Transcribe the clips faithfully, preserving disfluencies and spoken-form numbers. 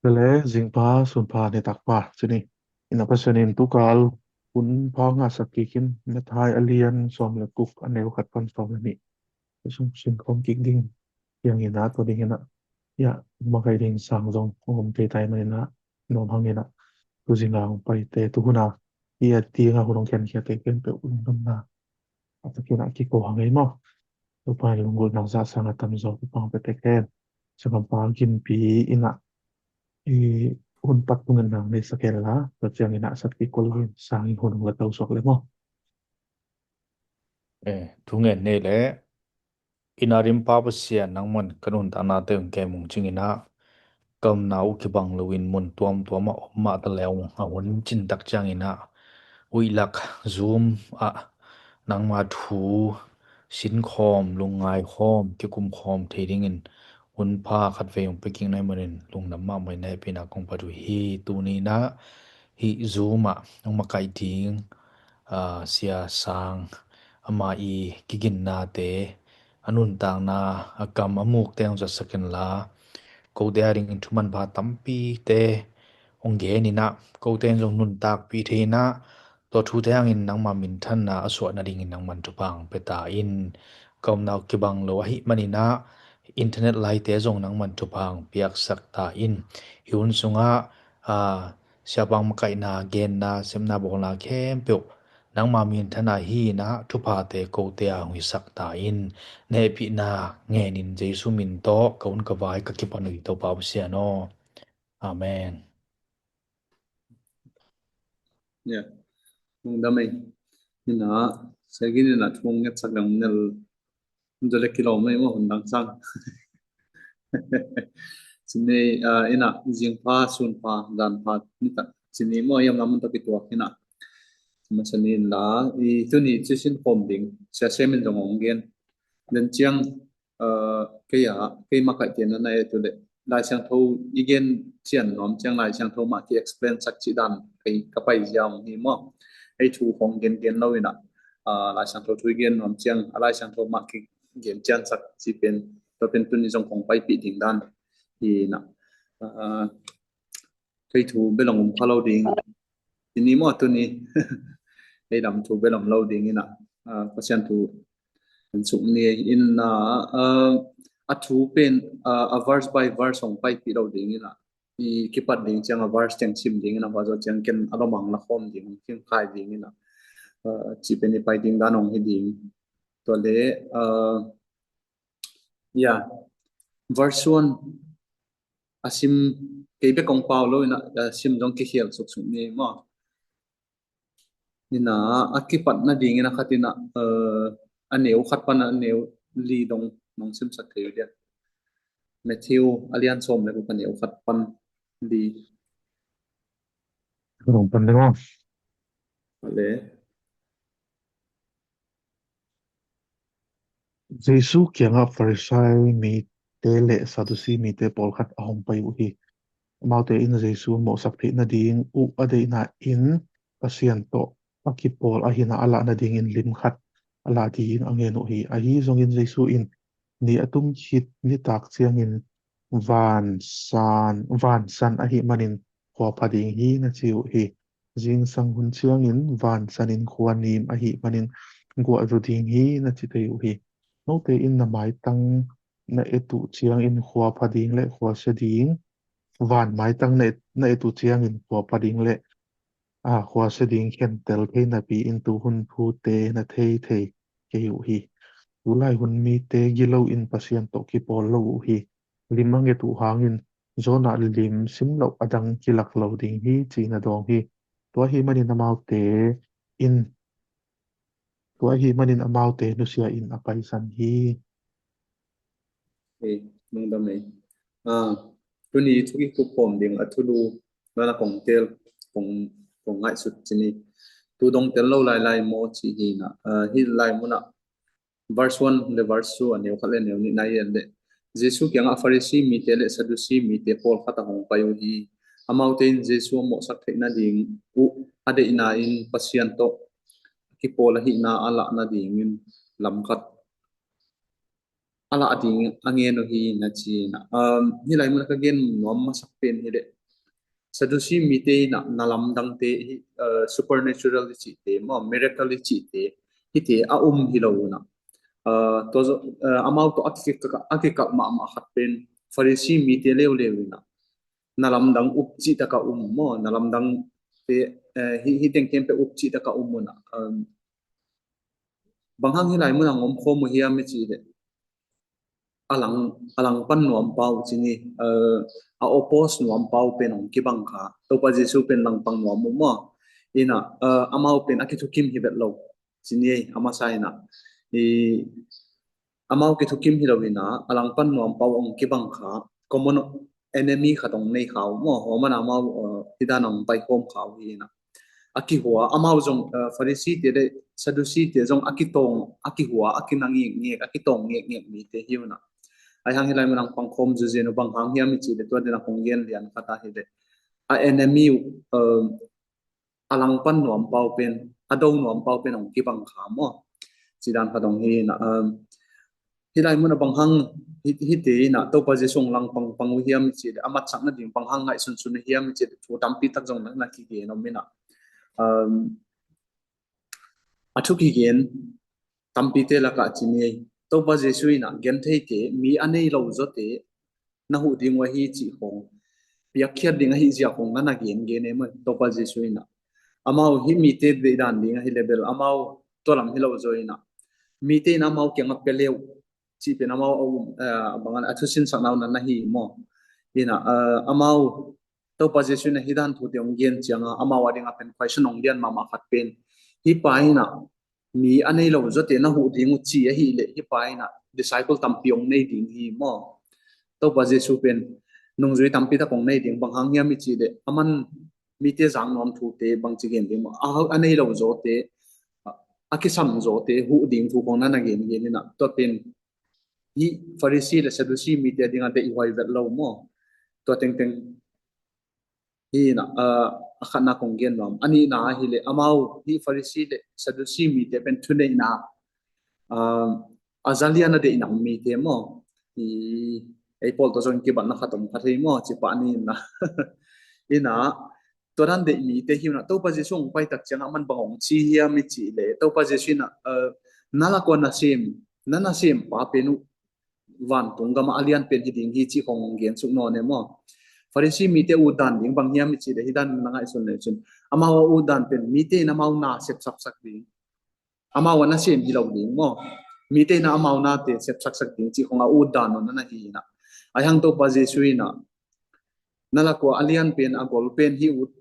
Le zingpha sunpha nitak pha cini. Ina Pasian in tukal hun pha ngahsak kikin Matthai a lian sawm le kuk a neu khat pan sawm le nih sung sinkhawm kik ding. Ciangina tua dingina ia makaih ding sang zong om teitai manina nuam hangina tu zinga hong paite tu huna ia tinga hun hong khenkhiate khempeuh lungdamna a takina kiko hangei maw? Tupa in lunggulh nang zah sanga tamzaw tupa hong pete khen. Sangam pa gimpi ina i hun pat tungin nang nei sakel la tua ciangina sat kikol in sangin hun hong la tau suak le maw? Eh, thungen nei le ina rimpa Pasian nangman kan hun tana te ung kemung cingina kamna uh kibang loin mun tuamtuama om mah ta leung a hun cintak ciangina uihlak Zoom ah nangma thu sinkhawm lungngai khawm kikum khawm thei dingin hun pha khat vei hong pekik nai manin lungdam mahmah ina hepina kong patu hi. Tunina hi Zoom ah hong makaih ding sia sang ama i kiginnate a nuntakna a kam a mukte hong zatsakin la kote a dingin thuman pha tampite hong geninah kote in zong nuntakpih theinah tua thute hangin nangma minthanna a suah nadingin nangman thupha hong pia ta in. Ka omna uh kibang lo ahi maninah internet laite zong nangman thupha hong piaksak ta in. Hi hun sungah siapa hong makaihna genna sepna bawlna khempeuh nangma minthanna hi inah thuphate kote a hong hisak ta in. Na hehpihna ngenin Jesu min tawh ka hun ka vai ka kipan uh hi Topa Pasian aw. Amen. Ya. Lungdam ei. Ina segin ina thu ngetsak dang nel. Dole kilo mai mo hun dang sang. Sini ina zingpha sunpha danpha nita sini mo yam lamun ta kituak ina. Masa ni la i tuni cisin khom ding sia semin dong ong gen. Den ciang kei a kei makaih tian na e tu le Lai Siangtho i gen cian nuam ciang Lai Siangtho mah ki explain sak ci dan kei ka pai ziau hi maw. Ei thu khong gen gen lo ina Lai Siangtho thu i gen nuam ciang a Lai Siangtho mah ki gen cian sak ci pen tua pen tuni zong khong paipih ding dan hi ina. Kei thu belong um kha lo ding. Tini maw tuni. Kei dam thu belong lo ding ina. Pasian thu en suk ni ina a thu pen a verse by verse hong paipih lo ding ina. I kipat ding ciang a verse ciang sim ding ina hua zo ciang ken a lomang la khom ding hong kim khai ding ina. Ci pen i pai ding dan hong hi ding. Tua le ya verse one a sim kei bek kong pau lo ina a sim zong kikhial suksuk ni maw. Ina a kipat nading ina khat ina a neu khat pan a neu li dong nong simsak thei uh dia. Matthew a lian sawm le kuk a neu khat pan li. Nong pan ding maw. Le Jesu kiangah Farisai mite le Sadusi mite pawlkhat a hong pai uh hi. Amaute in Jesu a mawhsak theih nading uh a deihna in Pasian tawh a kipawl ahina a lah nadingin lim khat a lah ding a ngen uh hi. Ahi zongin Jesu in ni a tum khit nitak ciangin vansan vansan ahi manin khua pha ding hi na ci uh hi. Zingsang hun ciangin vansan in khua nim ahi manin guah zu ding hi na ci thei uh hi. Note in na maitang na et uh ciangin khua pha ding le khua sia ding van maitang na et uh ciangin khua pha ding le a khua sia ding khentel thei napi in tu hun thute na thei thei kei uh hi. Tulai hun mite gilo in Pasian tawh kipawl lo uh hi. Lim a nget uh hangin Jonah lim sim loh a dang kilak lo ding hi cihna dawng hi. Tua hi manin amaute in tua hi manin amaute nusia in a paisan hi. Ei, lungdam ei. Tuni thuki kukhawm ding a thulu nana kong tel kong ngaihsut cini. Tu dong tel lo lailai maw ci hi na hi lai muna. Verse one le verse two a neu khat le neu nihna i en le Jesu kiangah Farisi mite le Sadusi mite pawlkhat a hong pai uh hi. Amaute in Jesu a mawhsak theih nading uh a deihna in Pasian tawh kipawl ahihna a lah nadingin lamkhat a lah ding a ngen uh hi na ci na. Hi lai muna ka gen nuam masak pen hi le Sadducee mite in ah na lamdangte hi, supernatural i cihte maw, miracle i cihte, hihte a um hi lo in ah, tua zawh, amau tawh a kikak, a kikak mahmah khat pen Pharisee mite leuleu in ah na lamdang up cihtak a um maw, na lamdangte, hih teng khempeuh up cihtak a um un ah, bang hang hih lai mun ah hong om khawm uh hiam i cih leh, a lang, a langpan nuam pa uh ci ni, a oppose nuam pa uh pen hong kibang kha. Topa Jesu pen langpang nuam uh maw, in ah amau pen a kithukim hi vet lo ci ni ei, a masa in ah. Amau kithukim hi lo in ah a langpan nuam pa uh hong kibang kha, common enemy khat hong nei kha uh maw, hua man ah amau hih dan ah hong pai khawm kha uh hi in ah. A kihua, amau zong Pharisee te le Sadducee te zong a kitawng, a kihua, a kina ngekngek, a kitawng ngekngek mite hi un ah. Ahi hang hih lai mun ah hong pang khawm zuzen uh bang hang hiam i cih leh, tua den ah kong gen lian khat ahi leh, a enemy uh, a langpan nuam pa uh pen, a do nuam pa uh pen hong kibang kha maw, ci dan khat hong hi in ah. Hih lai mun ah bang hang hihte in ah Topa Jesu hong langpang pang uh hiam i cih leh, a matsak nading bang hang ngaihsunsun uh hiam i cih leh, thu tampi tak zong na kigen om in ah. A thu kigen tampite lakah ci ni ei, Topa Jesu in ah gentheite, mi a nei lo zawte na huh ding uh ahi cih khawng, piakkhiat ding ahi ziak khawng na na gengen ei maw, Topa Jesu in ah. Amau hih mite deihdan ding ahi leh bel amau tua lam hi lo zaw in ah, mite in amau kiangah pia le uh cih pen amau a um, bang a thusinsakna uh na na hi maw. In ah amau, Topa Jesu in ah hih dan thute hong gen ciangah amau a dingah pen question hong lian mahmah khat pen, hih pa in ah mi a nei lo zawte na huh ding uh ci ahih leh, hih pa in ah disciple tampi hong nei ding hi maw. Topa Jesu pen nungzui tampi tak hong nei ding, bang hang hiam i cih leh, aman mite zak nuam thute bangci gen ding maw, a, a nei lo zawte, a kisam zawte huh ding thu khawng na na gengen in ah, tua pen hih Pharisee le Sadducee mite a dingah deihhuai vet lo maw. Tua tengteng hi in ah, a khatna kong gen nuam. A nihna ahi leh, amau hih Pharisee le Sadducee mite pen thuneihna a zalian a deihna mite maw. Ei pawl tawh zong kibatna khat om kha thei maw, ci pah ni in ah. In ah, tua dan deih mite hi un ah, Topa Jesu hong pai tak ciangah aman bang hong ci hiam i cih leh, Topa Jesu in ah, na lak ua nasem, na nasempa pen uh vantung gamah a lianpen hi ding hi cih khawng hong gensuk nawn e maw. Pharisee mite utdan ding bang hiam i cih leh, hih dan na ngaihsun le cin, amau a utdan pen mite in amau na sepsaksak ding, amau a nasem hi lo ding maw. Mite in ah amau nate sepsaksak ding cih khawng a utdan uh na na hi in ah. Ahi hang Topa Jesu in ah, na lak ua a lianpen, a golpen hih ut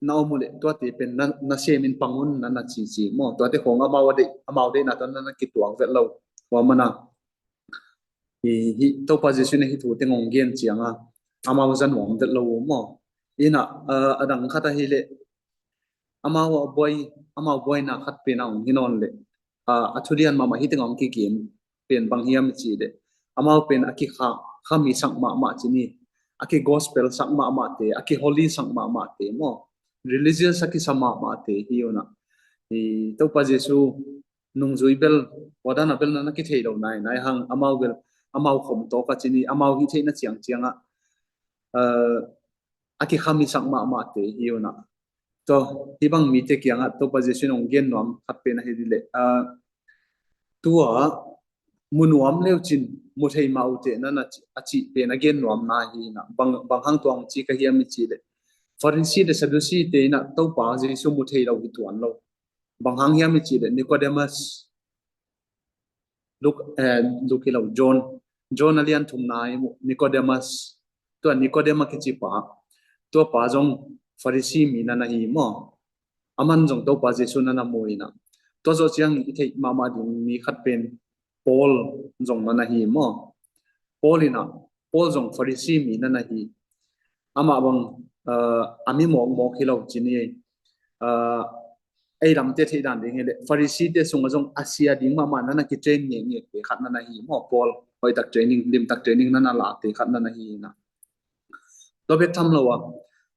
na om uh leh, tuate pen na, nasemin pang un na na cici maw. Tuate khawng amau a deih, amau deihna tawh na na kituak vet lo. Hua man ah hih, hih Topa Jesu in ah hih thu teng hong gen ciangah amau za nuam vet lo uh maw. In ah, a dang khat ahi leh, amau a buai, amau buaina khat pen a hong hi nawn leh, a thulian mahmah hih teng hong kigen pen bang hiam i cih leh, amau pen a kikha, khamisak mahmah ci ni, a kigospelsak mahmahte, a kiholysak mahmahte maw, religious a kisa mahmahte hi un ah. Topa Jesu nungzui bel, hua dan a bel na na kithei lo nai, ahi hang amau bel, amau khom tawk a ci ni, amau hih theihna ciangciangah a kikhamisak mahmahte hi un ah. Tua hih bang mite kiangah Topa Jesu in hong gen nuam khat pen ahi leh, tua mu nuam le uh cin, mu thei mah uh teh na na ci, a cih pen a gen nuamna hi in ah. Bang, bang hang tua hong ci ka hiam i cih leh, Pharisee le Sadducee te in ah Topa Jesu mu thei lo hi tuan lo. Bang hang hiam i cih leh, Nicodemus, Luke, eh, Luke hi lo, John, John a lian thumna i mu, Nicodemus, tua Nicodemus kici pa, tua pa zong Pharisee mi na na hi maw. Aman zong Topa Jesu na na mu in ah. Tua zawh ciang i theih mahmah ding mi khat pen Paul zong na na hi maw. Paul in ah, Paul zong Pharisee mi na na hi. Amah bang, a, a mi mawkmawk hi lo ci ni. A, ei lamte theih dan ding hi leh, Pharisee te sungah zong a sia ding mahmah na na kitrain ngekngekte khat na na hi maw. Paul, hoihtak training, limtak training na na late khat na na hi in ah. Tua bek tham lo a,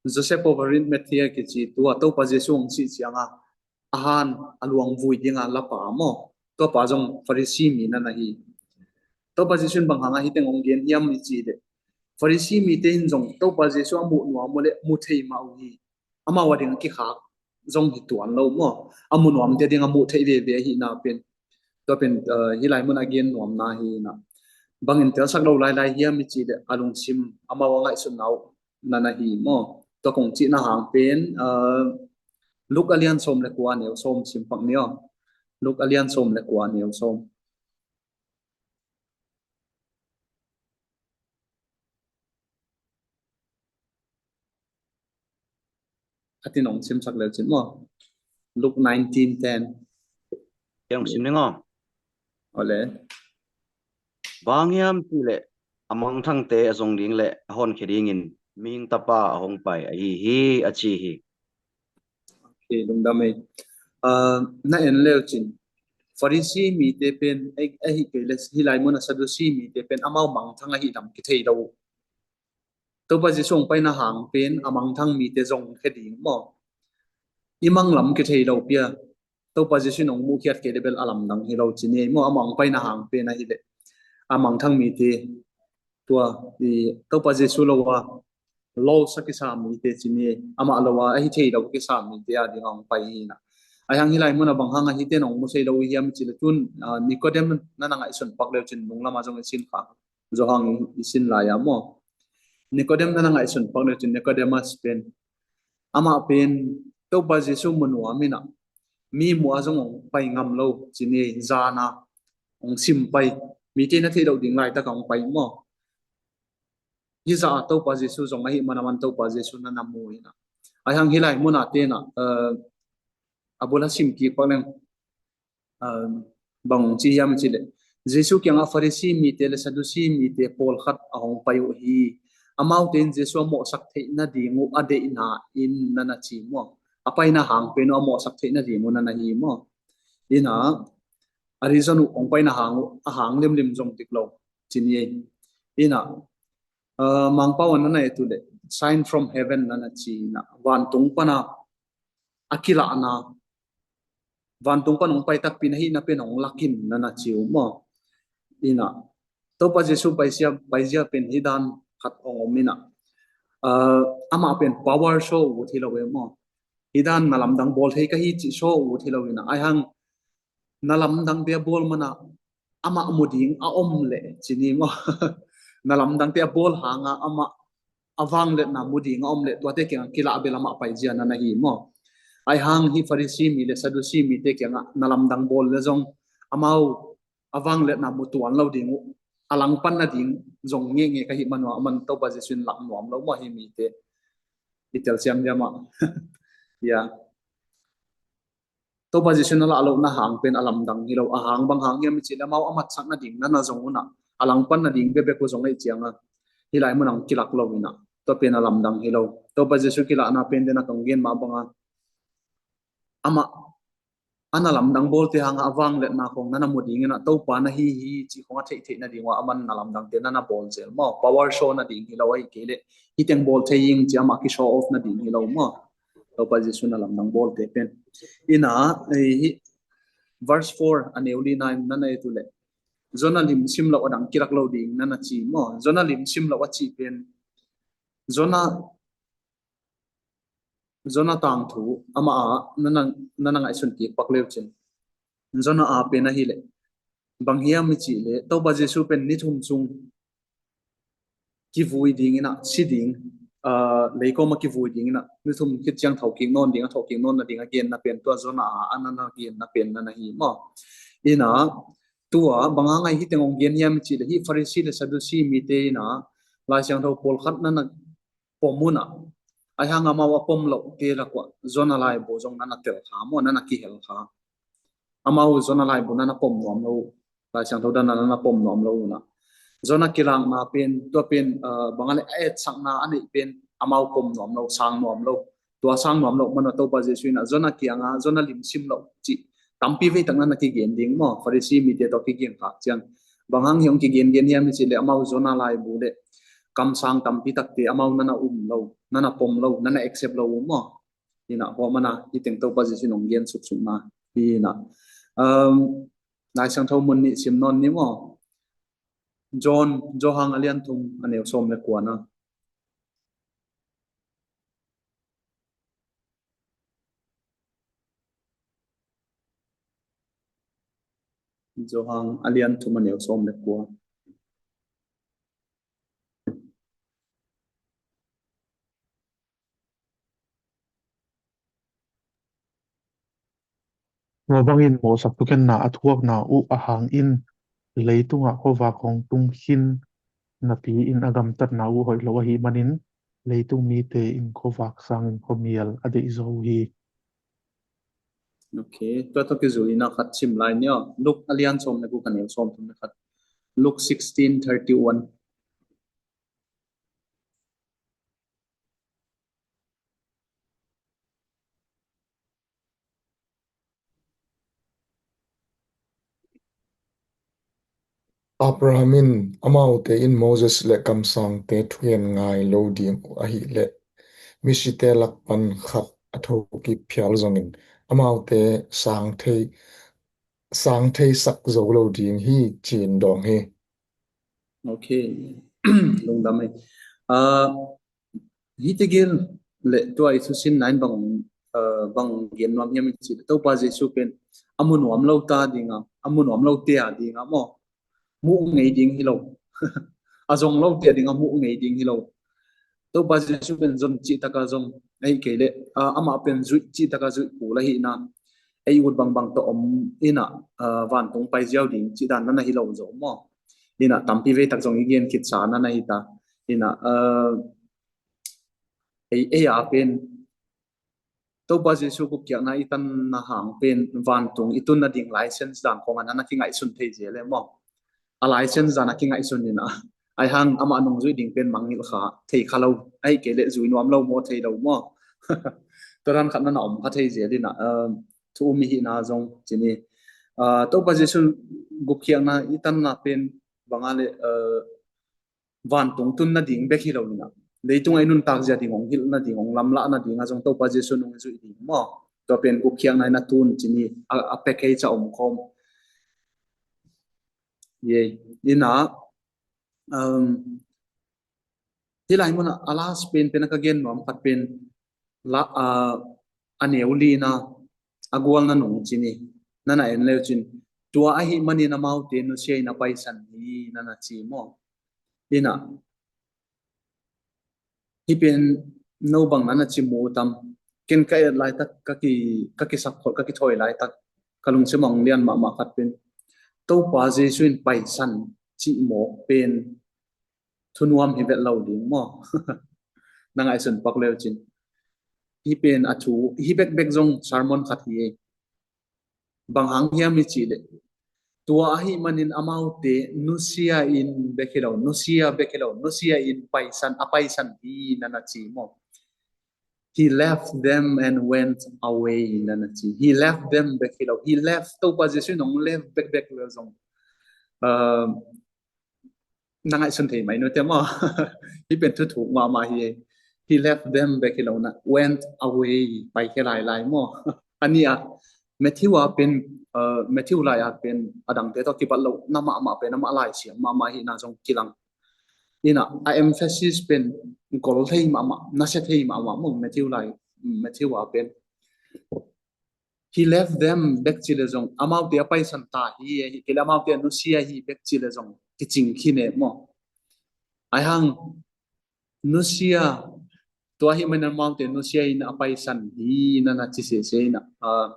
Joseph of Arimathea kici, tua Topa Jesu hong sih ciangah a han a luang vui dinga lapa maw, tua pa zong Pharisee mi na na hi. Topa Jesu in bang hanga hih teng hong gen hiam i cih leh, Farisi mite in zong Topa Jesu a muh nuam uh le mu thei mah uh hi. Amau a ding a kikhak zong hi tuan lo maw? A mu nuamte ding a muh theih veve ahihna pen. Tua pen, uh, hih lai mun a gen nuamna hi na. Bangin telsak lo lailai hiam i cih leh a lungsim amau a ngaihsutna uh na na hi maw? Tua kong cihna hang pen, uh, Luke a lian sawm le kua a neu sawm sim pak ni aw. Luke a lian sawm le kua a neu sawm. A tin ong simsak leu cin maw? Luke nineteen ten. Kei ong sim ning aw. Ole. Bang hiam cih leh a mangthangte a zong ding le a honkhia dingin mihing tapa a hong pai ahi hi a ci hi. Okay, lungdam ei. Ah, na en leu cin Farisi mite pen, eh, ahi kei le hih lai mun a Sadusi mite pen amau mangthang ahi lam kithei lo. Topa Jesu hong paina hang pen a mangthang mite zong khia ding maw? I mang lam kithei lo pia. Topa Jesu in hong muhkhiat kei le bel a lamdang hi lo ci ni ei maw? Amah hong paina hang pen ahi le a mangthang mite tua i Topa Jesu lo a lost a kisa mite ci ni ei. Amah lo a ahi thei lo kisa mite a ding a hong pai hi na. Ahi hang hih lai mun a bang hang a hihte in hong mu sei lo uh hiam i cih le tun, ah, Nikodem na na ngaihsun pak leu cin lunglam a zong i sin kha. Zo hang i sin lai a maw? Nikodem na na ngaihsun pak leu cin Nikodemus pen. Amah pen Topa Jesu mu nuam in a mi muh a zong hong pai ngam lo ci ni ei, zan a hong sim pai. Mite na theih loh ding laitak a hong pai maw? Hih zah a Topa Jesu zong ahih man a man Topa Jesu na na mu in a. Ahi hang hih lai mun a te na, eh, a bul a sim kik pak leng. Ah, bang ci hiam i cih leh Jesu kiangah Farisi mite le Sadusi mite pawlkhat a hong pai uh hi. Amaute in Jesu a mawhsak theih nading uh a deihna in na na ci maw? A paina hang pen uh a mawhsak theih nading uh na na hi maw? In a, a reason uh hong paina hang uh a hang limlim zong dik lo ci ni ei. In a, ah, Mangpau a na na et uh leh sign from heaven na na ci in a, vantung pan a a kilahna, vantung pan hong pai takpi na hihna pen hong lak in na na ci uh maw? In a, Topa Jesu paizia, paizia pen hih dan khat hong om in a, ah, amah pen power show uh hi lo e maw? Hih dan na lamdang bawl thei ka hi cih show uh hi lo in a, ahi hang na lamdangte a bawl man a amah mu ding a om leh ci ni maw? Na lamdangte a bawl hang a amah a vangliatna mu ding a om leh tuate kiangah kilah bel amah paizia na na hi maw? Ahi hang hih Farisi mi le Sadusi mite kiangah na lamdang bawl le zong amau a vangliatna mu tuan lo ding uh, a langpan nading zong ngeingei ka hih man uh a, aman Topa Jesu in lak nuam lo maw hih mite? I tel siam diam ah. Ya. Topa Jesu na lah lohna hang pen a lamdang hi lo, a hang bang hang hiam i cih leh amau a matsak nading na na zong un a, a langpan nading bekbek uh zong ahih ciang a, hih lai mun ah kilak lo in a, tua pen a lamdang hi lo. Topa Jesu kilahna pen den a kong gen mah bang a, amah a na lamdang bawlte hang a vangliatna khong na na mu ding in a, Topa na hi hi cih khong a theihtheih nading uh a, aman na lamdangte na na bawl zel maw? Power show nading hi lo, ahih kei leh hih teng bawl thei ing ci amah ki show off nading hi lo maw? Topa Jesu na lamdang bawlte pen. In a, eh, hih verse four a neu li nine na na et uh leh Jonah lim sim loh a dang kilak lo ding na na ci maw? Jonah lim sim loh a cih pen Jonah, Jonah tangthu amah a na na, na na ngaihsun kik pak leu cin. Jonah a pen ahih leh bang hiam i cih leh Topa Jesu pen ni thum sung kivui ding in a, si ding, ah, leikawm ah kivui ding in a, ni thum khit ciang thokik nawn ding a, thokik nawn nading a genna pen tua Jonah a, a na na genna pen na na hi maw? In a, tua bang hang a hih teng hong gen hiam i cih leh hih Farisi le Sadusi mite in a, Lai Siangtho pawlkhat na na pom un a, ahi hang amau a pom lohte lak uah Jonah laibu zong na na tel kha maw, na na kihel kha. Amau Jonah laibu na na pom nuam lo, Lai Siangtho dan a na na pom nuam lo un a. Jonah kilakna pen, tua pen, ah, bang a leh a etsakna a neih pen amau pom nuam lo, sang nuam lo. Tua sang nuam loh man a Topa Jesu in a Jonah kiangah Jonah lim sim loh cih tampi veitak na na kigen ding maw? Farisi mite tawh kigen khak ciang bang hang hi hong kigengen hiam i cih leh amau Jonah laibu leh kamsang tampi takte amau na na um lo, na na pom lo, na na accept lo uh maw? In a, hua man a hih teng Topa Jesu in hong gen suksukna hi in a. Um, Lai Siangtho mun nih sim nawn ni maw? John, Johan a lian thum a neu sawm le kua na. Johan a lian thum a neu sawm le kua. Tua bangin mawhsak thukhenna a thuakna uh a hangin leitungah khuavak hong tung khin napi-in a gamtatna uh hoih lo ahih manin leitung mite in khuavak sangin khuamial a deih zaw uh hi. Ok, tua tawh kizui-in a khat sim lai ni aw. Luke a lian sawm le guk a neu sawm thum le khat. Luke sixteen thirty-one. Abraham in amaute in Moses le kamsangte thugen ngai lo ding uh ahih leh misite lak pan khat a thokik phial zongin amaute sang thei, sang theisak zo lo ding hi, ci-in dawng hi. Ok. Lungdam hi. Ah, hihte gel le tua i thusinna in bang, ah, bang gen nuam hiam i cih leh Topa Jesu pen a mu nuam lo ta ding a, a mu nuam lo te a ding a maw, muh ngei ding hi lo. A zong lo te a ding a muh ngei ding hi lo. Topa Jesu pen zon cih taka zong, ahih kei leh, ah, amah pen zuih cih taka zuih kul ahihna. Ei ut bangbang tawh om in a, ah, vantung pai ziau ding cih dan na na hi lo zaw maw. In a tampi vei tak zong i gen khitsa na na hi ta. In a, ah, ei, ei a pen Topa Jesu gupkhiatna i tanna hang pen vantung i tun nading license dan khawng a na na kingaihsun thei zel e maw. A license dan a kingaihsun in a, ahi hang amah nungzui ding pen mangngilh kha thei kha lo, ahih kei leh zui nuam lo maw, thei lo maw. Tua dan khat na na om kha thei zel in a, um, thu um i hihna zong ci ni. Uh, Topa Jesu gupkhiatna i tanna pen bang a leh, uh, vantung tun nading bek hi lo in a, leitungah i nuntak zia ding hong hilh nading, hong lamlah nading a zong Topa Jesu nung i zuih ding maw. Tua pen gupkhiatna in a tun ci ni, a, a package a om khawm. Ye, in a, um, hih lai mun a, a last pen, pen a ka gen nuam khat pen la, ah, a neu li-na a gualna nung ci ni. Na na en le uh cin, tua ahih manin amaute nusia in a paisan hi, na na ci maw. In a, hih pen no bang na na ci mu tam. Ken ka et laitak, ka ki, ka kisak khol, ka kithawi laitak, ka lungsim a hong lian mahmah khat pen Topa Jesu in paisan cih mawk pen thunuam hi vet lo ding maw. Na ngaihsun pak le uh cin. Hih pen a thu, hih bekbek zong sermon khat hi ei. Bang hang hiam i cih leh, tua ahih manin amaute nusia in bek hi lo, nusia bek hi lo, nusia in paisan, a paisan hi, na na ci maw. He left them and went away, na na ci. He left them bek hi lo. He left, Topa Jesu in hong left bekbek le zong, uh, na ngaihsun thei mai nu te maw. Hih pen thuthuk mahmah hi. He left them bek hi lo na, went away, pai khia lailai maw. A nih a, Matthew a pen, uh, Matthew lai a pen a dangte tawh kibat lo na mahmah pen amah laisiam mahmah hihna zong kilang. In a, a emphasis pen gol thei mahmah, nasia thei mahmah maw, Matthew lai, Matthew a pen. He left them bek ci le zong, amaute a paisan ta hi, ahih kei leh amaute a nusia hi bek ci le zong kicing khin e maw. Ahi hang nusia, tua ahih manin amaute nusia in a paisan hi, na na ci sese in a, ah,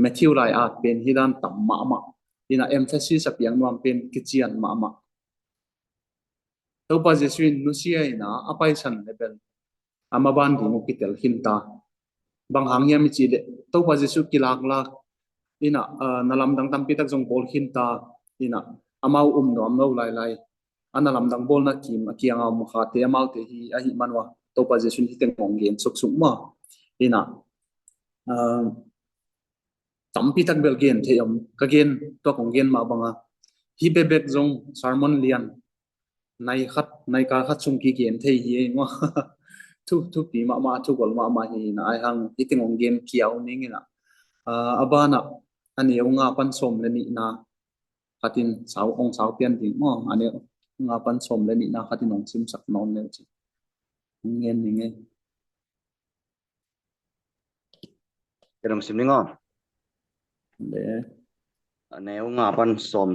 Matthew lai at pen hih dan tam mahmah. In a emphasis a piak nuam pen kician mahmah. Topa Jesu in nusia in a, a paisan le bel a maban ding uh kitel khin ta. Bang hang hiam i cih leh Topa Jesu kilaklak in a, ah, na lamdang tampi tak zong bawl khin ta. In a, amau um nuam lo lailai. A na lamdang bawlna kim a kiang a om khate amaute hi ahih man uh a, Topa Jesu in hih teng hong gen suksuk maw. In a, ah, tampi tak bel gen thei om, ka gen, tua kong gen mah bang a, hih bekbek zong sermon lian nai khat, nai kal khat sung kigen thei hi ei maw. Thu, thupi mahmah, thugol mahmah hi in a, ahi hang hih teng hong gen kiau ning in a, ah, a ban a, a neu nga pan sawm le nihna khat in sau, hong sau pian ding maw, a neu, nga pan sawm le nihna khat in hong simsak nawn le ci. Hong ngen ning e. Ka dong sim ning aw. Le. A neu nga pan sawm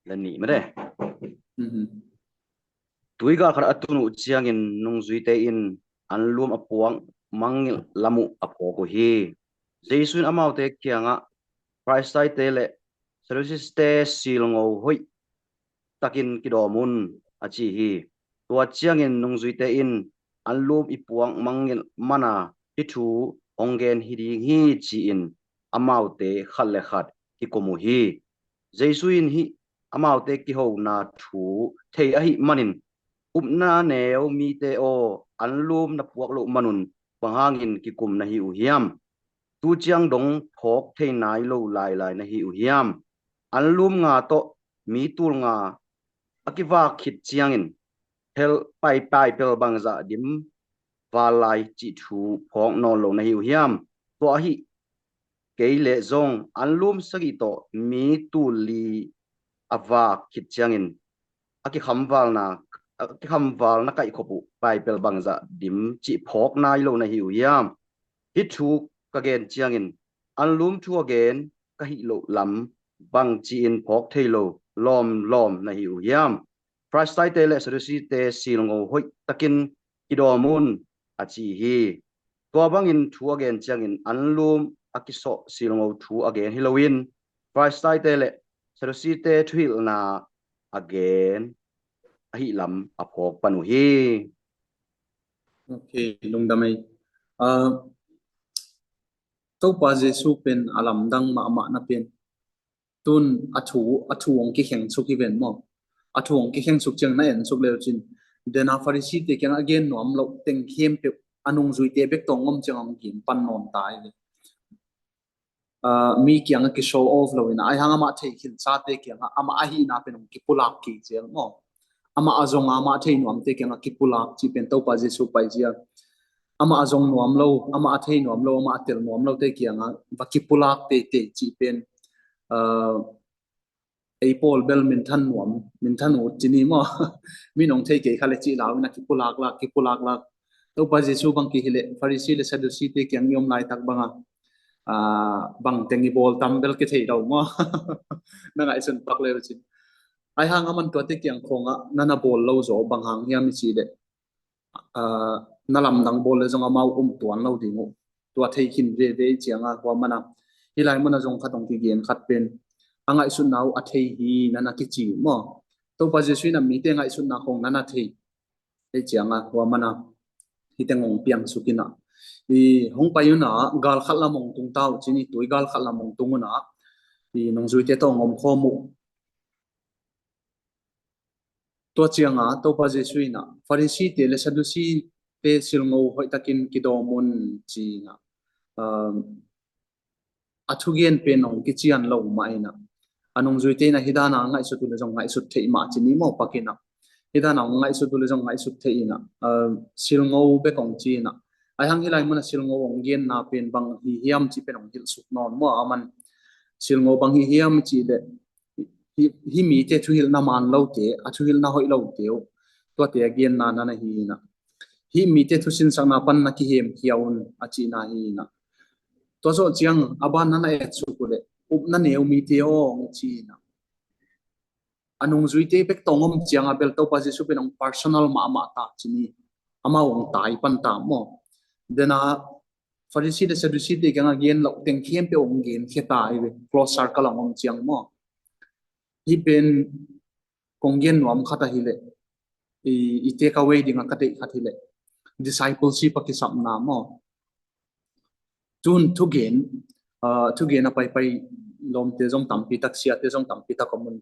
le nih mate. Mhm. Tui galkhat a tun uh ciangin nungzuite in anlum a puak mangngilh lam uh a phawk uh hi. Jesu in amaute kiangah, Pharisaite le Sadducee-te silngo hoih takin kidawm un, a ci hi. Tua ciangin nungzuite in anlum i puak mangngilh mana hih thu hong gen hi ding hi ci-in amaute khat le khat kikum uh hi. Jesu in hih amaute kihona thu thei ahih manin, upna neu mite aw, anlum na puak loh manun bang hangin kikum na hi uh hiam? Tu ciang dong phawk thei nai lo lailai na hi uh hiam? Anlum nga tawh mi tul nga a kivak khit ciangin pel, pai, pai pel bangzah dim val lai cih thu phawk nawn lo na hi uh hiam? Tua ahi kei leh zong anlum sagih tawh mi tul li a vak khit ciangin a kikhamvalna, a kikhamvalna kaihkhop uh pai pel bangzah dim cih phawk nai lo na hi uh hiam? Hih thu ka gen ciangin anlum thu a gen ka hih loh lam bang ci-in phawk thei lo lawmlawm na hi uh hiam? Pharisaite le Sadducee-te silngo hoih takin kidawm un, a ci hi. Tua bangin thu a gen ciangin anlum a kisawh silngo thu a gen hi loin Pharisaite le Sadducee-te thuhilhna a gen ahih lam a phawk pan uh hi. Ok, lungdam ei. Ah, Topa Jesu pen a lamdang mahmah na pen tun a thu, a thu hong kikhengsuk hi ven maw? A thu hong kikhengsuk ciang na ensuk leu cin, dena Pharisee-te kiang a gen nuam loh teng khempeuh a nungzuite bek tawh hong om ciang hong gen pan nawn ta hi ve. Ah, mi kiang a kishow off lo in a, aihang amah thei khinsate kiang a amah ahihna pen hong kipulak kik ciang maw? Amah a zong a amah thei nuamte kiang a kipulak cih pen Topa Jesu paizia. Amah a zong nuam lo, amah a thei nuam lo, amah a tel nuam lote kiang a va kipulak teitei cih pen, ah, ei pawl bel minthan nuam, minthan ut ci ni maw? Min hong thei kei kha le cih lau in a kipulaklak, kipulaklak. Topa Jesu bang ki hileh Pharisee le Sadducee-te kiang i om laitak banga, ah, bang teng i bawl tam bel kithei lo maw? Na ngaihsun pak leu cin. Aihang aman tuate kiang khawngah na na bawl lo zaw bang hang hiam i cih leh, ah, na lamdang bawl le zong amau um tuan lo ding uh. Tua thei khin veve i cianga hua mana. Hih lai mana zong khat hong kigen khat pen a ngaihsutna uh a thei hi na na kici uh maw? Topa Jesu in a mite ngaihsutna khawng na na thei. Ei cianga hua mana. Hih teng hong piang suk in a. I hong pai un a, gal khat lam hong tung ta uh cin i tui gal khat lam hong tung un a. I nungzuite tawh hong om khawm uh. Tua cianga Topa Jesu in a Pharisee-te le Sadducee-te silngo hoih takin kidawm un ci in a, um, a thugen pen hong kician lo mah in a, a nungzuite in a hih dana ngaihsut uh le zong ngaihsut theih mah ci ni maw pak in a, hih dana hong ngaihsut uh le zong ngaihsut theih in a, um, silngo bek hong ci in a, aihang hih lai mana silngo hong genna pen bang hi hiam cih pen hong hilh suk nawn maw? Aman silngo bang hi hiam cih leh hih, hih mite thuhilhna man lote, a thuhilhna hoih lote uh, tuate a genna na na hi in a. Hih mite thusinsakna pan na kihemkhia un a cihna hi in a. Tua zawh ciang a ban na na etsuk uh leh upna neu mite aw hong ci in a. A nungzuite bek tawh hong om cianga bel Topa Jesu pen hong personal mahmah ta ci ni. Amau hong tai pan ta maw? Dena Pharisee le Sadducee-te kianga gen loh teng khempeuh hong genkhia ta hi ve. Close circle hong om ciang maw? Hih pen kong gen nuam khat ahileh, i, i take away dinga ka deih khat hileh discipleship a kisapna maw? Tun thugen, ah, thugen a paipai lawmte zong tampi tak, siate zong tampi tak om un,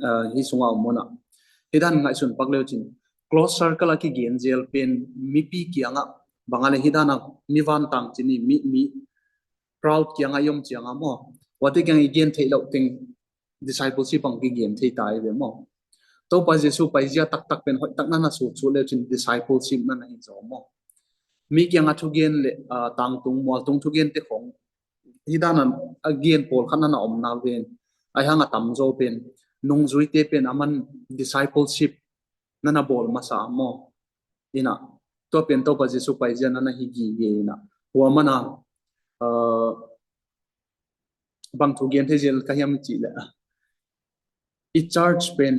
ah, hih sunga om un a. Hih dan ngaihsun pak leu cin close circle a kigen zel pen mipi kiangah bang a le hih dan a mi vantang ci ni, mi, mi crowd kiangah i om cianga maw? Wate kiang i gen theih loh teng discipleship ang kigen thei ta i ve maw? Topa Jesu paizia taktak pen hoih tak na na sutsut leu cin discipleship na na hi zaw maw? Mi kianga thugen le, ah, tangtung mualtung thugen te khong hih dana a gen pawlkhat na na om na ven. Aihang a tamzaw pen nungzuite pen a man discipleship na na bawl masa maw? Ina, tua pen Topa Jesu paizia na na hi gige ina. Hua mana, uh, bang thu gen thei zel ka hiam i cih leh, i church pen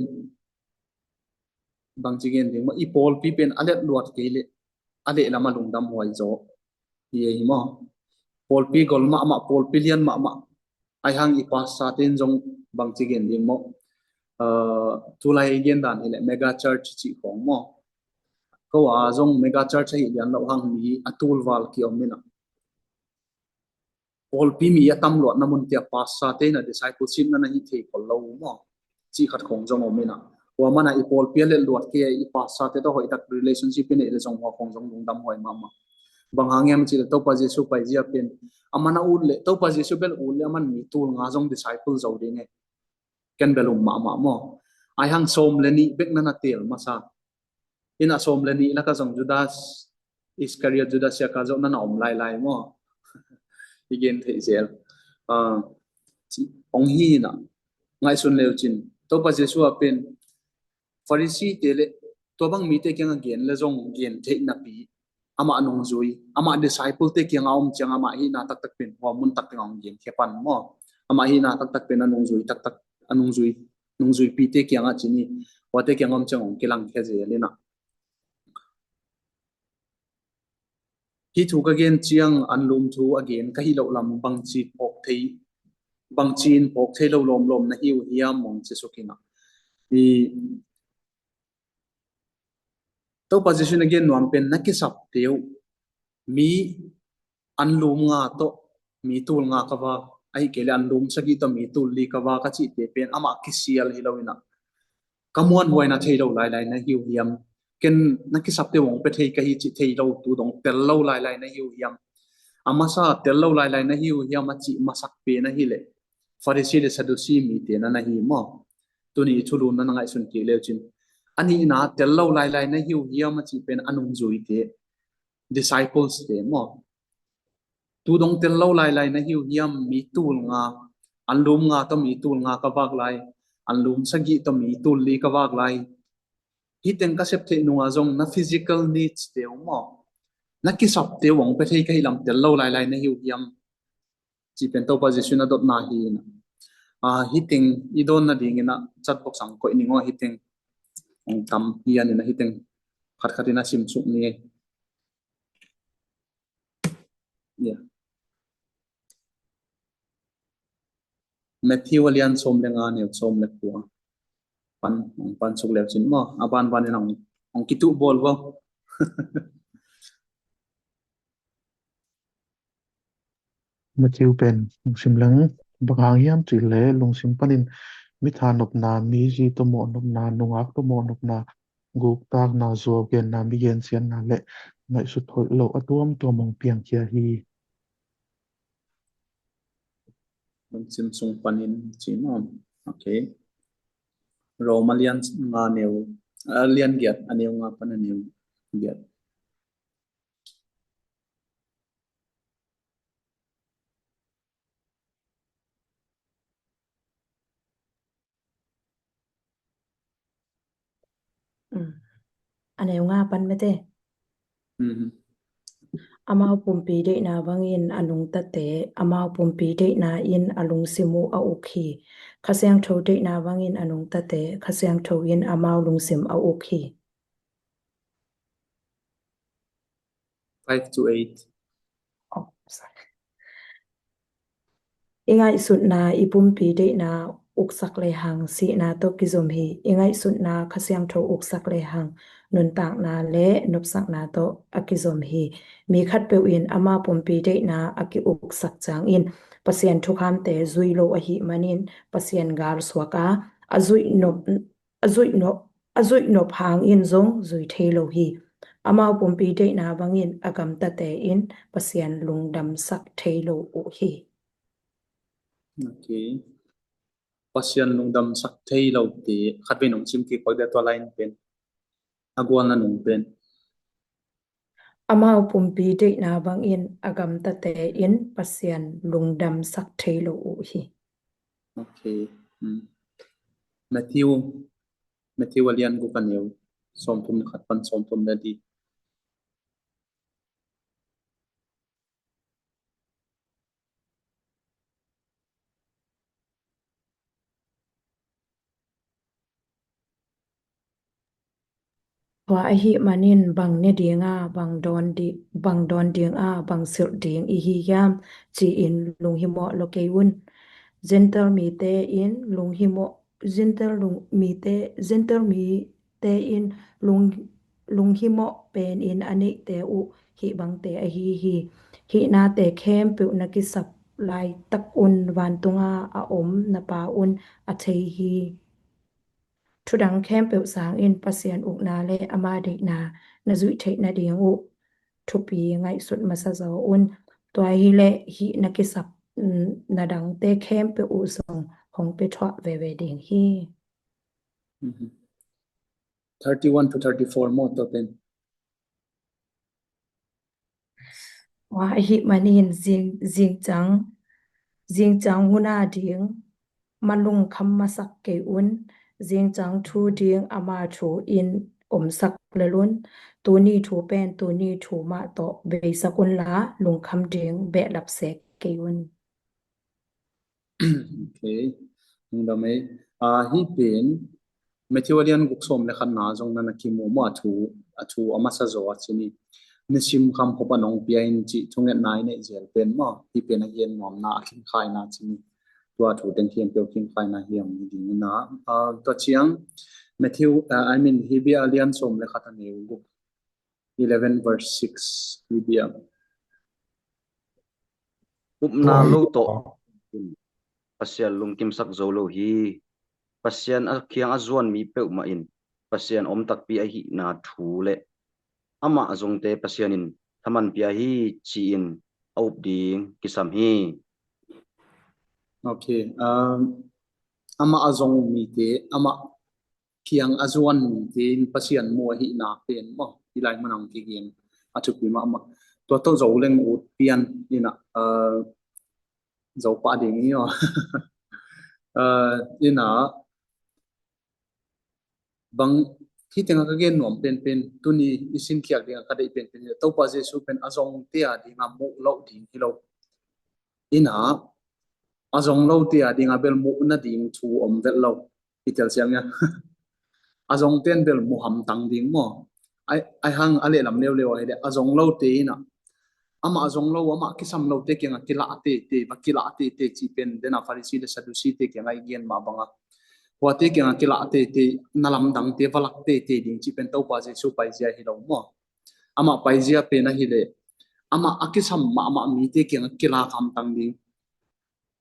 bangci gen ding maw, i pawlpi pen a let luat kei leh a lehlam a lungdam huai zaw hi ei hi maw? Pawlpi gol mahmah, pawlpi lian mahmah, aihang i pastor ten zong bangci gen ding maw? Uh, tulai gen dan hileh mega church cih khawng maw? Ko a zong mega church ahi lian loh hang mi a tulval kiom ina, pawlpi mi a tam luatna mun tia pastor te ina discipleship na na hi thei khol lo maw? Cih khat khawng zong om ina. Hua mana i pawlpi a let luat kei a i pastor te tawh hoihtak relationship i neih leh zong hua khawng zong lungdam huai mahmah. Bang hang hiam cih leh Topa Jesu paizia pen a man a ut leh, Topa Jesu bel ut leh a man mi tul nga zong disciple zo ding e. Ken bel um mahmah maw? Aihang sawm le nih bek na na teel masa. Ina sawm le nih laka zong Judas Iskariot, Judas Iskariot zong na na om lailai maw? I gen theih zel. Ah, ci-, ong hi ina, ngaihsun leu cin. Topa Jesu a pen Pharisee te le tua bang mite kianga gen le zong gen theih napi, amah nungzui, amah disciple te kianga om ciang amah hihna taktak pen hua mun tak tengah ong gen khia pan maw? Amah hihna taktak pen a nungzui taktak, a nungzui, nungzuipite kianga cin hi, huate kianga om ciang ong kilang khia zel ina. Hih thu ka gen ciang an lum thu a gen ka hih loh lam bangci phawk thei, bangci in phawk thei lo lawmlawm na hi uh hiam mong ci suk ina. I Topa Jesu na gen nuam pen na kisapte uh mi an lum nga tawh mi tul nga ka vak, ahi kei le an lum sagih tawh mi tul li ka vak a cihte pen amah kisial hi lo ina, ka muanhuai na thei lo lailai na hi uh hiam? Ken na kisapte uh ong pia thei ka hi cih thei lo tu dong tel lo lailai na hi uh hiam? A masa tel lo lailai na hi uh hiam a cih masak pen ahileh Pharisee le Sadducee mite na na hi maw? Tuni i thulu na na ngaihsun kik leu cin. A nihna tel lo lailai na hi uh hiam a cih pen a nungzuite, disciples te maw? Tu dong tel lo lailai na hi uh hiam? Mi tul nga, an lum nga tawh mi tul nga ka vak lai, an lum sagih tawh mi tul li ka vak lai. Hih teng ka sep theih nunga zong na physical needs te uh maw, na kisapte uh ong pia thei ka hih lam tel lo lailai na hi uh hiam? Cih pen Topa Jesu in a dotna hi ina. Ah, hih teng i dawn nadingin a chat box ah koih ning aw, hih teng ong tam hi a ni ina, hih teng khatkhat in a sim suk ni. Yeah. Matthew a lian sawm le nga neu sawm le kua pan, pan suk leu cin maw, a banban in ong, ong kituh bawl bawl. Matthew pen lungsim leng, bang hang hiam cih leh lungsim panin mi tha nopna, mi zi tawh mawh nopna, nungak tawh mawh nopna, guktakna, zuau genna, mi gensiatna le ngaihsut hoih lo a tuamtuam hong piangkhia hi. Lungsim sung panin ci maw? Okay. Roma lian nga neu, ah, lian giat, a neu nga pan a neu giat. Mm. A neu nga pan mete. Mhm. Amau pumpi deihna bangin a nungtate, amau pumpi deihna in a lungsim uh a uk hi. Kha Siangtho deihna bangin a nungtate, Kha Siangtho in amau lungsim a uk hi. Five to eight. Oh, sorry. I ngaihsutna i pumpi deihna uksak lehang sihna tawh kizom hi. I ngaihsutna Kha Siangtho uksak lehang nuntakna le nopsakna tawh a kizom hi. Mi khatpeuh in ama pumpi deihna a ki-uksak ciangin Pasian thukhamte zui lo ahih manin Pasian galsuak a, a zuih nop a zuih nop, a zuih nop hangin zong zui thei lo hi. Amau pumpi deihna bangin a gamtate in Pasian lungdamsak thei lo uh hi. Okay. Pasian lungdamsak thei lo te khat vei nong sim kik pak dia tua line pen. A gualna nung pen. Amau pumpi deihna bangin a gamtate in Pasian lungdamsak thei lo uh hi. Okay. Hmm. Matthew, Matthew a lian guk a neu sawmthum le khat pan sawmthum le li. Tua ahih manin bang ne ding a, bang dawn di, bang dawn ding a, bang silh ding i hi hiam, ci-in lunghimawh lo kei un. Gentile mite in lunghimawh, Gentile lung, mite, Gentile mite in lung, lunghimawh penin a neihte uh hih bangte ahi hi. Hih nate khempeuh na kisap laitak un vantunga a om na Pa un a thei hi. Thudang khempeuh sangin Pasian ukna le ama deihna na zuih theih nading uh thupi ngaihsut masa zaw un. Tua hileh hih na kisap, mm, na dangte khempeuh uh zong hong pia thuah veve ding hi. Mhm. Thirty-one to thirty-four maw, tua pen. Tua ahih manin zing, zingcang, zingcang hun a ding ma lungkham masak kei un, zingcang thu ding ama thu in omsak lel un, tuni thu pen tuni thu mah tawh beisak unla lungkham ding behlap se kei un. Ok. Lungdam ei. Ah, hih pen Matthew a lian guk sawm le khatna zong na na kimu maw, a thu, a thu a masa zaw a ci ni. Nisim kham khop a nong pia in cih thungetna i neih zel pen maw, hih pen a gen nuamna a khin khaina ci ni. Tua thu teng khempeuh khin khaina hiam ni ding ina. Ah, tua ciang Matthew, ah, I mean, Hebrew a lian sawm le khat a neu guk. Eleven verse six, P B M. Upna lo tawh Pasian lungkimsak zo lo hi. Pasian a kiang a zuan mi peuhmah in Pasian om takpi ahihna thu le amah a zongte Pasian in thaman pia hi ci-in a up ding kisam hi. Ok. Um, amah a zong mite, amah kiang a zuan mite in Pasian mu ahihna pen maw, i lai manang kigen a thupi mahmah. Tua tawh zo leng ut pian ina, uh, zo pah ding hi aw. Uh, ina, bang hih tengah ka gen nuam penpen, tuni i sinkhiak dingah ka deih penpen hi. Topa Jesu pen a zongte a dingah muh loh ding hi lo. Ina, a zong lote a dingah bel muh nading thu om vet lo. I telsiam ia. A zongten bel mu hamtang ding maw. Ai, ai hang a lehlam leuleu ahi le a zong lote ina. Amah a zong lo, amah kisam lote kiangah kilah teitei, va kilah teitei cih pen dena Farisi le Sadusi te kiangah i gen mah bangah. Huate kiangah kilah teitei, na lamdangte va lak teitei ding cih pen Topa Jesu paizia hi lo maw. Amah paizia pen ahi le, amah a kisam mahmah mite kiangah kilah hamtang ding.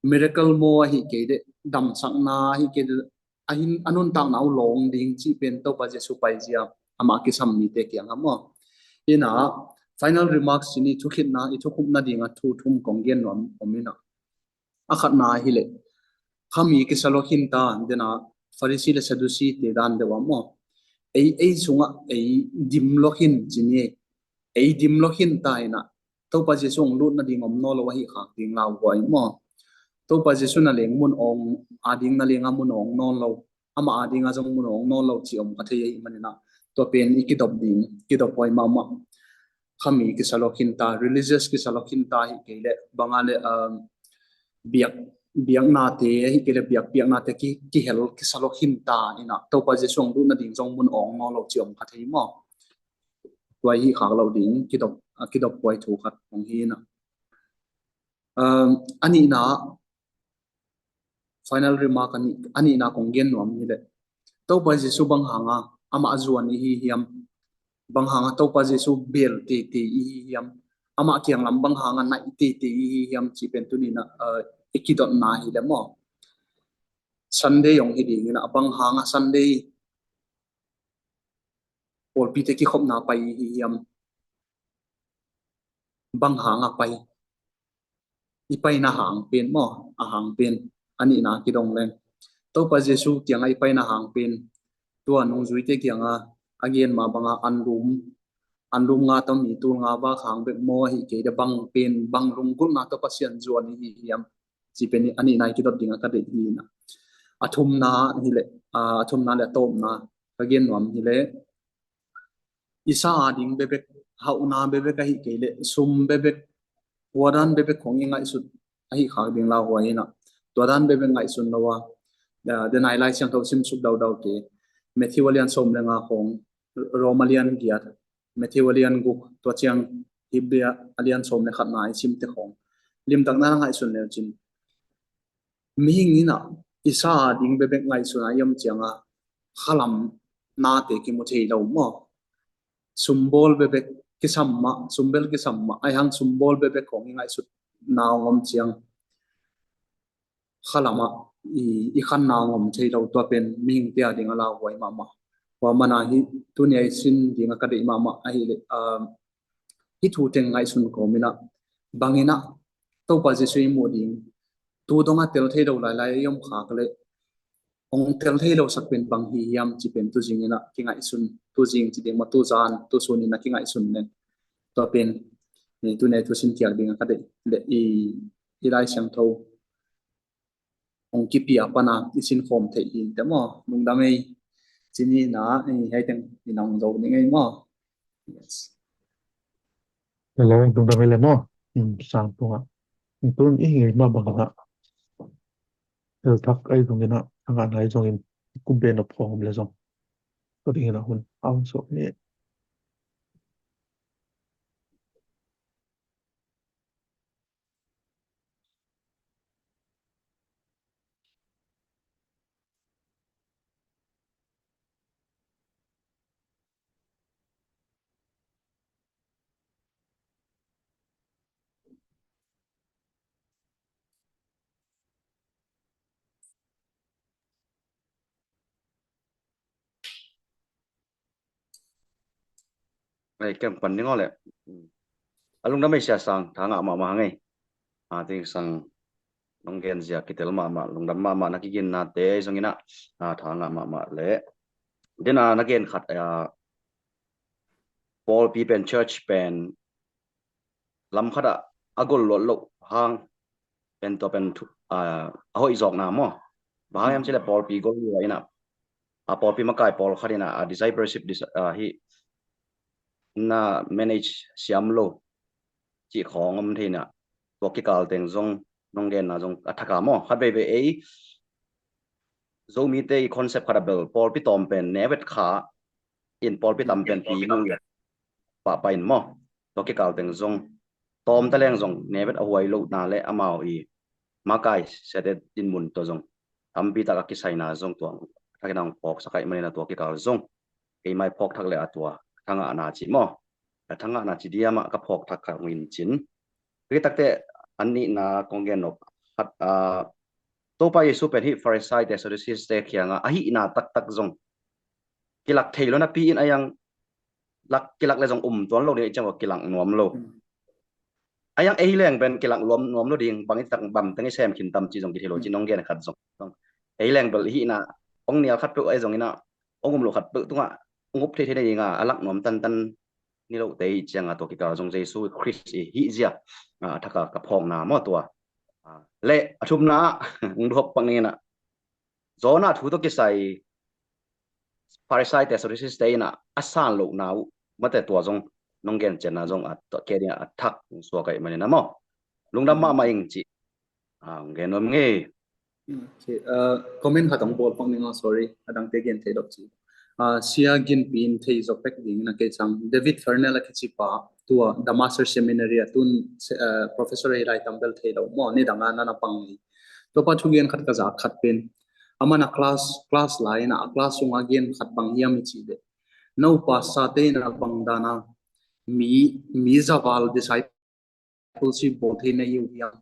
Miracle maw ahi kei le, damsakna ahi kei le, a hin a nuntakna uh lawng ding cih pen Topa Jesu paizia amah a kisam mite kiangah maw. Ina, final remarks ci ni, thukhitna, i thukhupna dingah thu thum kong gen nuam om ina. A khatna ahi le, khami kisa lo khinta, dena Farisi le Sadusi te dan deuh ah maw. Ei, ei sungah ei dim lo khin ci ni, ei dim lo khinta ina, Topa Jesu hong lut nading om nawn lo ahi khak ding lauhuai maw. Topa Jesu na leng mun awng, a ding na leng a mun awng nawn lo. Amah a ding a zong mun awng nawn lo cih om kha thei ahih manin ah. Tua pen i kidop ding, kidop huai mahmah. Khami kisa lo khinta, religious kisa lo khinta ahi kei le, bang a le, um, biak, biaknate ahi kei le, biak, biaknate ki, kihel kisa lo khinta ina. Topa Jesu hong lut nading zong mun awng nawn lo cih om kha thei maw. Tua hi khak lo ding, kidop, a kidop huai thu khat hong hi ina. Um, a nihna, final remark a nih, a nihna kong gen nuam hi le. Topa Jesu bang hanga amah a zuan i hi hiam? Bang hanga Topa Jesu bel teitei i hi hiam? Amah kiang lam bang hanga naih teitei i hi hiam? Cih pen tuni ina, uh, i kidotna hi le maw. Sunday hong hi ding ina, bang hanga Sunday pawlpite kikhopna pai i hi hiam? Bang hanga pai? I paina hang pen maw, a hang pen, a nihna kidong leng. Topa Jesu kiangah i paina hang pen, tua nungzuite kiangah a gen mah bangah anlum, anlum nga tawh mi tul nga vak hang bek maw ahi kei le, bang pen, bang lunggulhna tawh Pasian zuan i hi hiam? Cih pen a nihna i kidot dingah ka deih hi ina. A thumna hi leh, a thumna le a tawpna ka gen nuam hi leh, i sa a ding bebek, hauhna bebek ahi kei leh sum bebek, tua dan bebek khong i ngaihsut ahi khak ding lauhuai inah, tua dan bebek ngaihsun lo a, a, denai Lai Siangtho simsuk daudau te, Matthew a lian sawm le nga khong, Rom a lian giat, Matthew a lian guk, tua ciang Hebrew a lian sawm le khatna i simte khong limtakna ngaihsun leu cin, mihing inah i sa a ding bebek ngaihsun a i om cianga khalam nate kimu thei lo maw? Sumbawl bebek kisam mah, sumbel kisam mah, aihang sumbawl bebek khong i ngaihsut na hong om ciang khalamah i, i khanna hong om thei lo, tua pen mihingte a ding a lauhuai mahmah. Tua mana hi tuni a i sin dinga ka deih mahmah ahi leh, um, hih thu teng ngaihsun kawm inah, bang inah Topa Jesuh i muh ding tu dongah tel thei lo lailai a i om khak leh hong tel thei lo sak pen bang hi hiam ci pen tuzing inah kingaihsun, tuzing ci ding maw, tuzan, tusun inah kingaihsun nen. Tua pen, eh, tuni a i thusin kiak dinga ka deih leh i, i Lai Siangtho hong kipia pana i sinkhawm theih hi te maw? Lungdam ei. Cini na, eh, hei teng i nang zo ning ei maw? Yes. Hello, lungdam ei le maw? Hmm, sang tunga. Tun i ngei ma bang na. El thak ei zong ina, anga nai zong in, kum ben op khong le zong. Ko ding ina hun, aung so ni. Ei, kem pan ning aw le. A lungdam ei Sia Sang, tha ngah mahmah hang ei. A, ting sang nong gen zia kitel mahmah, lungdam mahmah, na kiginna te zong ina, a, tha ngah mahmah le. Dena na gen khat, a, pawlpi pen, church pen, lam khat ah a gol luat loh hang pen tua pen thu, a, a hoih zawkna maw? Bang hang hiam cih leh pawlpi gol luat ina, a, pawlpi makai pawlkhat ina, a, discipleship dis-, a, hi na manage siam lo cih khawng om thei ina, tua kikal teng zong nong genna zong a thak a maw? Khat veivei ei Zomite i concept khat a bel pawlpi tawm pen nevet kha in, pawlpi tam pen pi mu pahpah in maw? Tua kikal teng zong tawm ta leng zong nevet a huai lohna le amau i makai sete dinmun tua zong tampi tak a kisaina zong tua thakin a hong phawksak ahih manin a tua kikal zong keimai phawk thak le a tua thangahna ci maw? A thangahna ci diam ah ka phawk thak kha hong in cin. Tua takte an nihna kong gen nop khat, a, Topa Jesu pen hih Pharisee te, Sadducee te kiangah a hihna taktak zong kilak thei lo napi in a yang lak, kilak le zong um tuan lo ding, i ciang kilak nuam lo. Hmm. A yang ei leng pen kilak nuam, nuam lo ding, bang i tak bam teng i sem khin tam ci zong kithei lo ci, hmm, nong gen khat zong. Ei leng bel hihna, ong nial khat peuh ei zong ina, ong um lo khat peuh tungah, ong up thei thei na dinga, a lak nuam tantan ni lo te i cianga tua kikal zong Jesu Khrist i hih zia, a, thak a ka phawkna maw tua. A, le a thumna, ong duhop pak ning ina. Jonah thu tawh kisai Pharisee te, Sadducee te ina a san lohna uh mate tua zong nong gen cianna zong a, tua ke ding a thak suak ahih manin a maw? Lungdam mahmah ing ci. A, hong gen nuam ing ei. Okay, uh, comment khat hong bawl pak ning aw, sorry. A dangte gen thei lo ci. Uh, Sia Ginpi in thei zawk pek ding ina kei sang. David Fernell a kici pa, tua The Master Seminary a tun, uh, professor a hi lai, tam bel thei lo maw, nidang a na na pang hi. Tua pa thugen khat ka zak khat pen, aman a class, class lai ina, a class sunga gen khat bang hiam i cih leh, no pastor te ina bang dana mi, mi zaval discipleship bawl thei na hi uh hiam?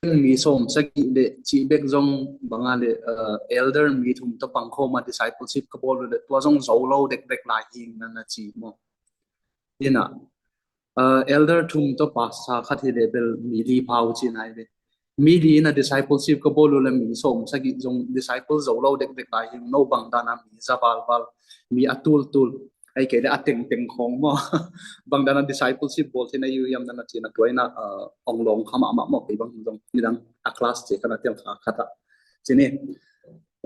Mi sawm sagih le cih bek zong banga le, uh, elder mi thum tawh pangkhawma discipleship ka bawl uh le tua zong zo lo dekdek lai hi ing na na ci maw? Ina, uh, elder thum tawh pastor khat hi le bel mi li pha uh ci nai ve. Mi li ina discipleship ka bawl uh le mi sawm sagih zong disciple zo lo dekdek lai hi ing, no bang dana mi za valval, mi a tultul, ei kei le a tengteng khawng maw? Bang dana discipleship bawl thei na hi uh hiam na na ci na tua ina, uh, ong lawng kha mahmah maw, kei bang zong nidang a class ci khat a tel kha khat a. Ci ni.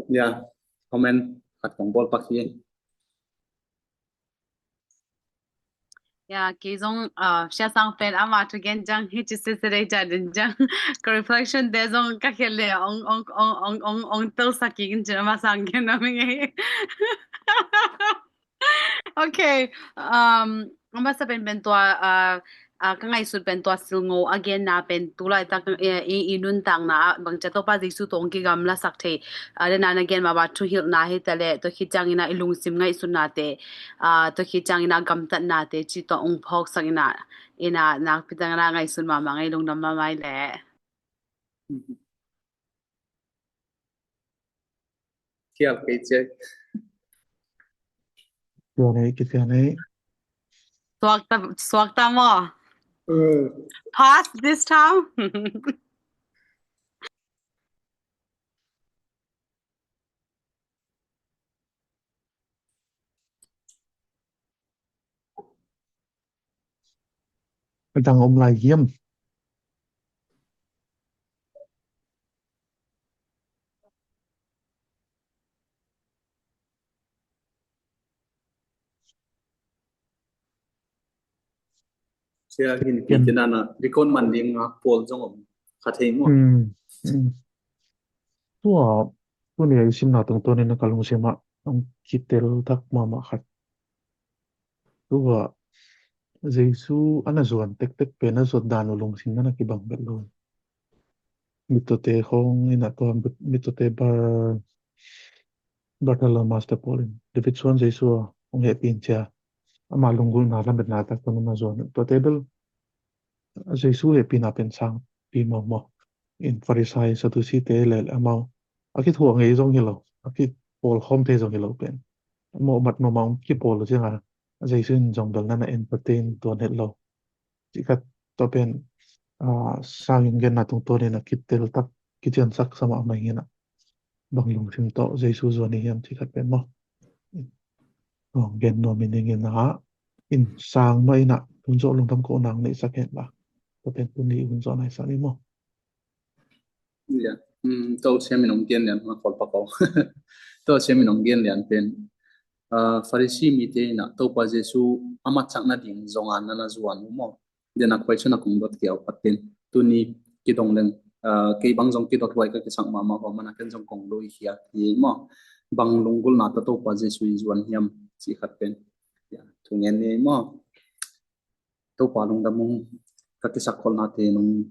Ya, comment khat kong bawl pak hi. Ya, kei zong, ah, Sia Sang pen ama thu gen ciang hi ci sese dei ca den ciang. Ka reflection te zong ka khel le ong, ong, ong, ong, ong, ong tel sak kik in cin ama sang gen na mi ngei. Ok. Um, a masa pen pen tua, ah, ah, ka ngaihsut pen tua silngo a genna pen tulaitak, eh, i, i nuntakna ah bangcia Topa Jesu tawh hong kigamlasak thei. Ah, dena na gen mah bang thuhilhna hi ta leh, tua khit ciangin ah i lungsim ngaihsutnate, ah, tua khit ciangin ah gamtatnate ci tawh hong phawksak in ah, in ah nakpi ciangin ah ngaihsut mahmah ngei, lungdam mahmah i leh. Kial kei ciai. Kial nei, kial nei. Suak ta, suak ta maw? Mm. Pass this time. A dang om lai hiam? Sia hin pi ken tina na record man ding a pawl zong om kha thei maw? Hmm, hmm. Tua, tuni a i simna tungtawnin a ka lungsim ah hong kitel tak mahmah khat. Tua Jesu a na zuan tektek pen a zuat dan uh lungsim na na kibang bet lo. Mittawte khawng in a tua mit-, mittawte bar, Bartholomew te pawl in David suan Jesu a hong hehpih in cia. Ama lunggulhna lametna tak tawh na zuan uh. Tuate bel Jesu hehpihna pen sangpi mawmaw in Farisai, Saddusi te le amau a kithuah ngei zong hi lo, a kipawlkhawm thei zong hi lo pen. Amau mat mawmaw kipawl lo ciangin Jesu in zong bel na na entertain tuan het lo. Cih khat tua pen, ah, sangin genna tungtawnin a kitel tak kiciansak sa mahmah ing in a bang lungsim tawh Jesu zuan i hiam cih khat pen maw? Tua gen nuam i ning in a, in sang mah in a hun zawh lungdam ko nang neihsak hen la. Tua pen tuni hun zawh naisak ni maw? Ya, um, Topa Siam in hong gen lian, hong kol pak ko. Topa Siam in hong gen lian pen, ah, Farisi mite in a Topa Jesu a matsakna ding zong a na na zuan uh maw? Dena question a kong dot kiau khat pen tuni kidong leng, ah, kei bang zong kidot huai ka kisak mahmah hua mana ken zong kong lui khiak hi maw? Bang lunggulhna tawh Topa Jesu i zuan hiam cih khat pen. Ya, thu ngen ni maw? Topa lungdam ung, ka kisakkholhnate nong,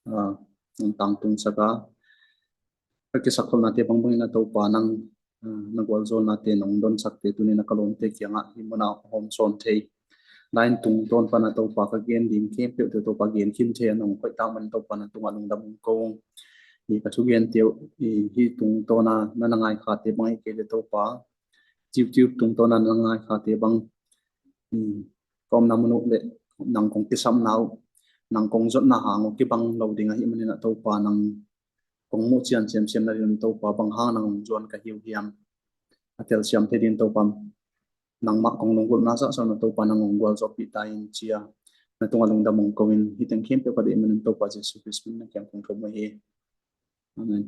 ah, nong tangtungsak a, ka kisakkholhnate bangbangin a Topa nang, ah, na gualzawlnate nong donsakte tuni na ka lawmte kiangah hih munah hawm sawn thei. Line tungtawn pana Topa ka gen ding khempeuhte Topa gen khin thei a nong khoih tak man Topa na tungah lungdam ung ko ung. Hi ka thugente uh, hi, hih tungtawna na na ngaikhate bang hi kei le Topa, YouTube tungtawna na na ngaikhate bang, um, ka omna mun uh le nang kong kisapna uh, nang kong zotna hang uh kibang lo ding ahih manin a Topa nang kong muh cian siamsiam na ding Topa bang hang nang hong zuan ka hi uh hiam? A telsiam thei ding Topa nangmah kong lunggulhna sahsah na Topa nang hong gualzawhpih ta in cia. Na tungah lungdam hong ko in hih teng khempeuh ka deih manin Topa Jesu Khrist min na kiang kong thum uh hi. Amen.